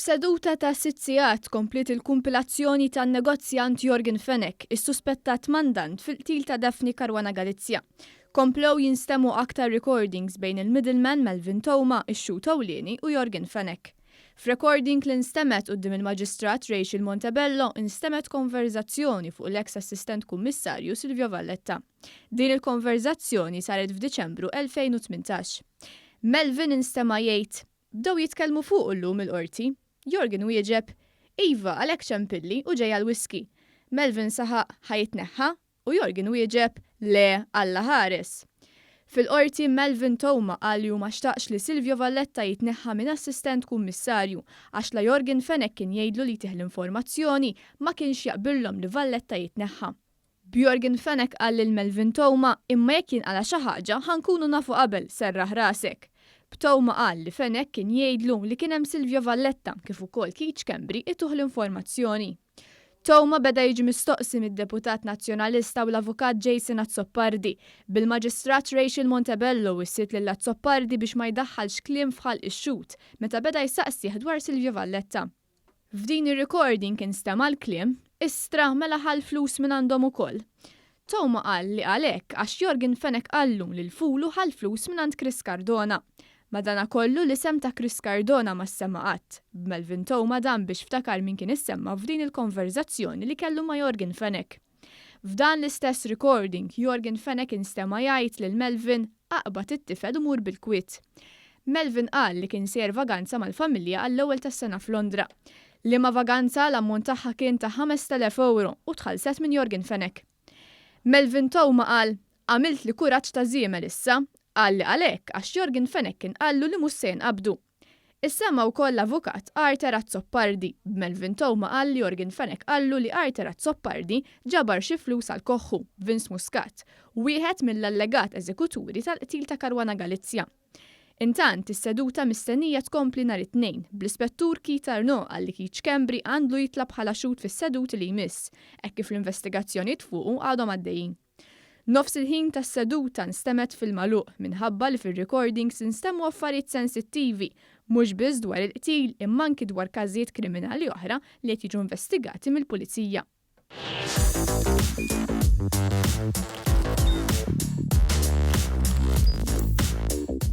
F'seduta ta' sitt sigħat kompliet il-kumpilazzjoni tan-negozjant Yorgen Fenech, is-suspettat mandant fil-qtil ta' Daphne Caruana Galizia. Komplew jinstemgħu aktar recordings bejn il-middleman Melvin Theuma, ix-xhud ewlieni u Yorgen Fenech. F'recording li nstemgħet quddiem il-Maġistrat Rachel Montebello instemgħet konverżazzjoni fuq l-eks Assistent Kummissarju Silvio Valletta. Din il-konverżazzjoni saret f'Diċembru 2018. Melvin instema' jgħid, Bdew jitkellmu fuqu llum il-Qorti. Yorgen wieġeb, Iva, għalhekk ċempilli u ġej għall-whisky. Melvin saħaq, Ħa jitneħħa? U Yorgen wieġeb, Le, Alla ħares. Fil-Qorti, Melvin Theuma qal li hu ma xtaqx li Silvio Valletta jitneħħa minn Assistent Kummissarju għax la Yorgen Fenech kien jgħidlu li jtih l-informazzjoni ma kienx jaqbillhom li Valletta jitneħħa. B'Yorgen Fenech qal lil Melvin Theuma imma jekk jinqala' xi ħaġa ħa nkunu nafu qabel serraħ rasek. B'Theuma qal li Fenech kien jgħidlu li kien hemm Silvio Valletta kif ukoll Keith Schembri ituh l-informazzjoni. Theuma beda jiġi mistoqsi mid-Deputat Nazzjonalista u l-Avukat Jason Azzopardi, bil-Maġistrat Rachel Montebello wissiet lil Azzopardi biex ma jdaħħalx kliem f'ħalq ix-xhud meta beda jsaqsih dwar Silvio Valletta. F'din ir-recording instema' l-kliem, Istra, mela ħa l-flus mingħandhom ukoll. Theuma qal li qal hekk għax Yorgen Fenech qallu li l-Fulu ħa l-flus mingħand Chris Cardona. Madanakollu l-isem ta' Chris Cardona ma ssemma qatt, b'Melvin Theuma dan biex ftakar min kien issemma f'din il-konverżazzjoni li kellu ma' Yorgen Fenech. F'dan l-istess recording, Yorgen Fenech instema' jgħid lil Melvin, Aqbad it-tifel u mur bil-kwiet. Melvin qal li kien sejjer vaganza mal-familja għall-ewwel tas-sena f'Londra. Liema vaganza l-ammont tagħha kien ta' 5,000 ewro u tħallset minn Yorgen Fenech. Melvin Theuma qal, Għamiltli kuraġġ ta' żiemel issa. Qal li qal hekk għax Yorgen Fenech kien qallu li mhux se jinqabdu. Issemma wkoll l-Avukat Arthur Azzopardi, b'Melvin Theuma qal li Yorgen Fenech qallu li Arthur Azzopardi ġabar xi flus għal koħħu, Vince Muscat, wieħed mill-allegat eżekuturi tal-qtil ta' Caruana Galizia. Intant, is-seduta mistennija tkompli nhar it-Tnejn, bl-Ispettur Keith Arnaud qal li Keith Schembri għandlu jitla' bħala xhud fis-seduti li jmiss, hekk kif l-investigazzjonijiet fuqu għadhom għaddejjin. Nofs il-ħin tas-seduta nstemgħet fil-magħluq minħabba li fir-recordings instemgħu affarijiet sensittivi, mhux biss dwar il-qtil imma anki dwar każijiet kriminali oħra li qed jiġu investigati mill-Pulizija.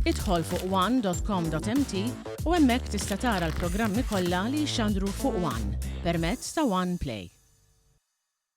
Idħol fuq one.com.mt u hemmhekk tista' tara l-programmi kollha li jixxandru fuq One permezz ta' One Play.